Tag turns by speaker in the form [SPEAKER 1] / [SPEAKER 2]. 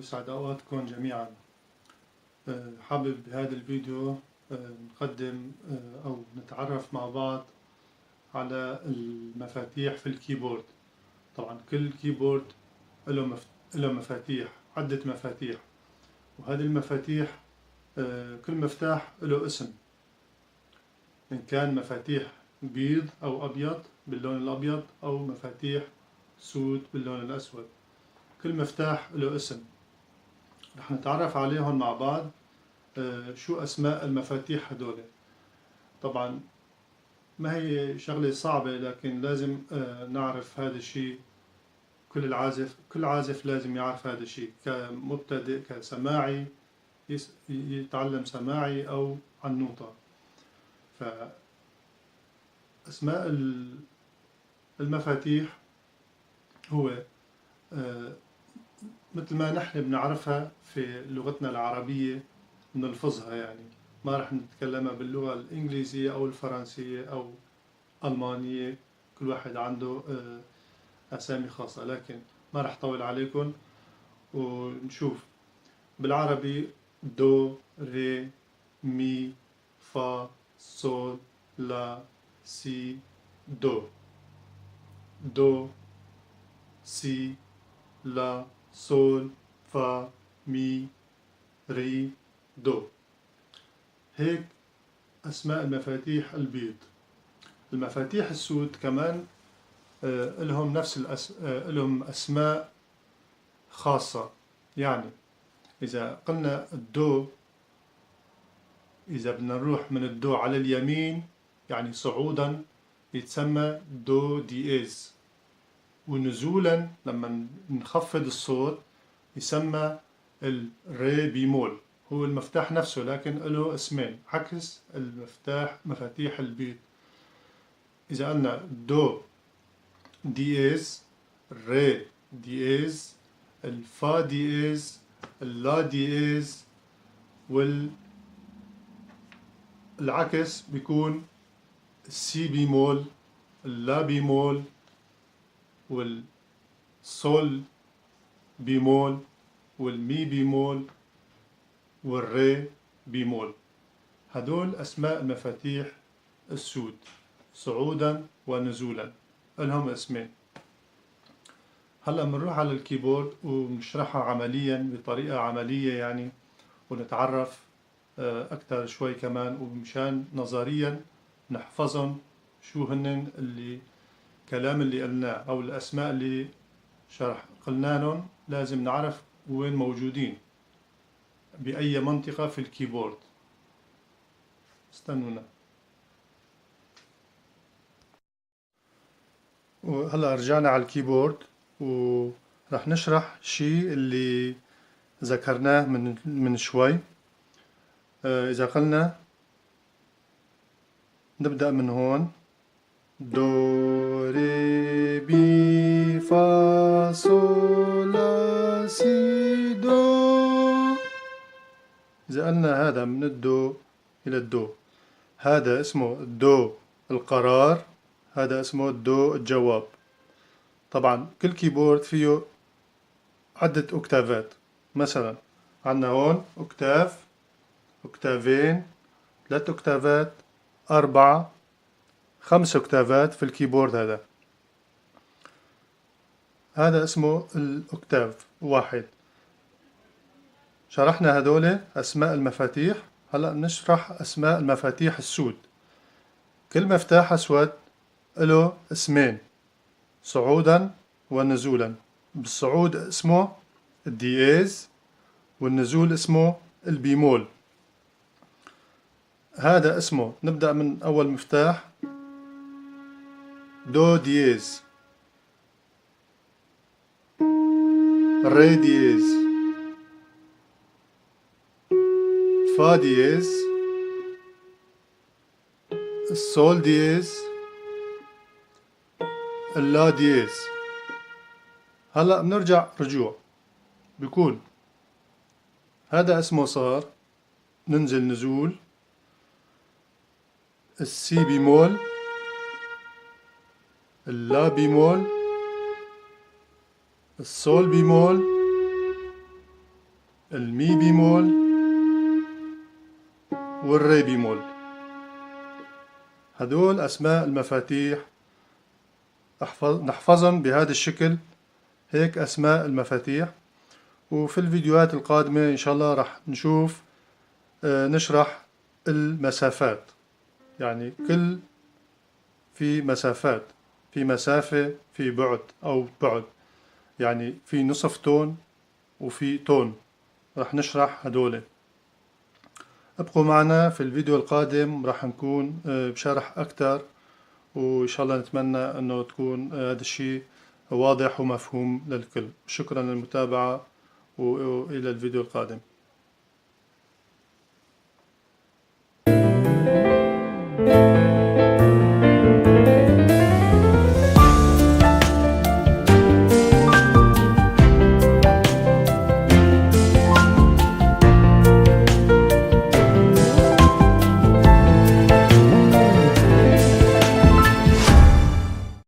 [SPEAKER 1] ويسعد أوقاتكم جميعا. حابب بهذا الفيديو نقدم أو نتعرف مع بعض على المفاتيح في ال keyboard. طبعا كل keyboard له مفاتيح، عدة مفاتيح، وهذه المفاتيح كل مفتاح له اسم، إن كان مفاتيح بيض أو أبيض باللون الأبيض أو مفاتيح سود باللون الأسود، كل مفتاح له اسم. رح نتعرف عليهم مع بعض، شو أسماء المفاتيح هدول. طبعا ما هي شغلة صعبة، لكن لازم نعرف هذا الشيء. كل عازف لازم يعرف هذا الشيء، كمبتدئ، كسماعي يتعلم سماعي أو عالنوطة. فأسماء المفاتيح هو مثل ما نحن بنعرفها في لغتنا العربية بنلفظها، يعني ما رح نتكلمها باللغة الإنجليزية أو الفرنسية أو ألمانية، كل واحد عنده أسامي خاصة. لكن ما رح طول عليكم ونشوف بالعربي: دو، ري، مي، فا، سول، لا، سي، دو، دو، سي، لا، سول، فا، مي، ري، دو. هيك أسماء المفاتيح البيض. المفاتيح السود كمان لهم نفس لهم أسماء خاصة. يعني إذا قلنا الدو، إذا بدنا نروح من الدو على اليمين يعني صعودا يتسمى دو دييز، ونزولا لما نخفض الصوت يسمى الري بيمول. هو المفتاح نفسه لكن له اسمين عكس المفتاح مفاتيح البيض. إذا قلنا دو دييز، ري دييز، الفا دييز، اللا دييز، والعكس بيكون السي بيمول، اللا بيمول، والسول بيمول، والمي بيمول، والري بيمول. هدول أسماء المفاتيح السود صعودا ونزولا، لهم اسمين. هلا بنروح على ال keyboard وبنشرحها عمليا بطريقة عملية يعني، ونتعرف أكثر شوي كمان، ومشان نظريا نحفظهم شو هن اللي كلام اللي قلناه أو الأسماء اللي شرح قلنا لهم، لازم نعرف وين موجودين بأي منطقة في ال keyboard. استنونا. وهلا رجعنا على ال keyboard ورح نشرح شيء اللي ذكرناه من شوي. إذا قلنا نبدأ من هون، دو ري مي فا سول لا سي دو. إذا قلنا هذا من الدو إلى الدو، هذا اسمه الدو القرار، هذا اسمه الدو الجواب. طبعا كل keyboard فيه عدة أوكتافات، مثلا عندنا هون octave، أوكتافين، 3 أوكتافات، 4، 5 أوكتافات في ال keyboard. هذا اسمه ال octave 1. شرحنا هدول أسماء المفاتيح. هلأ بنشرح أسماء المفاتيح السود. كل مفتاح أسود له اسمين، صعودا ونزولا. بالصعود اسمه الدييز، والنزول اسمه البيمول. هذا اسمه، نبدأ من أول مفتاح، دو دييز، ري دييز، فا دييز، السول دييز، اللا دييز. هلأ بنرجع رجوع، بيكون هذا اسمه صار، ننزل نزول السي بيمول، اللا بيمول، السول بيمول، المي بيمول والري بيمول. هدول أسماء المفاتيح، نحفظهم بهذا الشكل هيك أسماء المفاتيح. وفي الفيديوهات القادمة إن شاء الله رح نشرح المسافات، يعني كل في مسافات، في مسافة، في بعد أو بعد، يعني في نصف تون وفي تون، رح نشرح هدول. ابقوا معنا في الفيديو القادم، رح نكون بشرح أكتر، وإن شاء الله نتمنى أنه تكون هذا الشيء واضح ومفهوم للكل. شكرا للمتابعة وإلى الفيديو القادم.